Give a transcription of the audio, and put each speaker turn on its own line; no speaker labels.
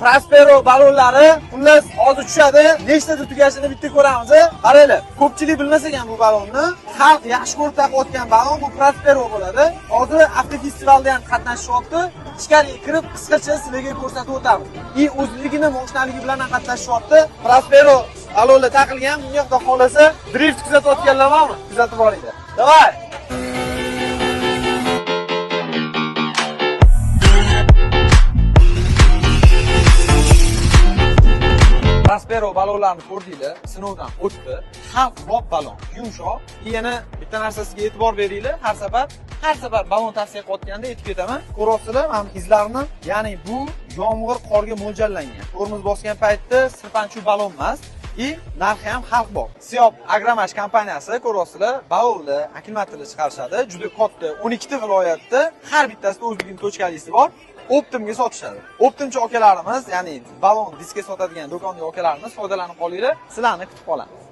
Prospero ballonlari, xullas, hozir tushadi. Nechtada tugashini bitta ko'ramiz. Qaranglar, ko'pchilik bilmas ekan bu ballonni. Xalq yaxshi ko'rib taqayotgan ballon bu Prospero bo'ladi. Hozir avtofestivalda ham qatnashyapti. Ichkariga kirib qisqacha sizlarga ko'rsatib o'tamiz. И o'zligini moshinaligi bilan ham qatnashyapti. Prospero ballonlar taqilgan. Bunga xudo xolasa drift kuzatayotganlar bormi? Kuzatib boringlar. Давай. Prospero ballonlarni ko'rdinglar, sinovdan o'tdi. Xalq bop ballon, yumshoq. Yana bitta narsasiga e'tibor beringlar, har safar ballon tavsiya qilayotganda aytib ketaman. Ko'ryapsizlar, mana izlarni, ya'ni bu yomg'ir qorga mo'ljallangan. Tormoz bosgan paytda sirpanchu ballon emas. И narxi ham xalq bor. Siyob Agromash kompaniyasi ko'ryapsizlar, ballonlar, akkumulyatorlar chiqarishadi. Juda katta 12 ta viloyatda har bittasida o'zligini tochkalisi bor. Optimga sotishadi. Optimchi akalarimiz, ya'ni ballon diska sotadigan do'konda akalarimiz foydalanib qolinglar. Sizlarni kutib qolamiz.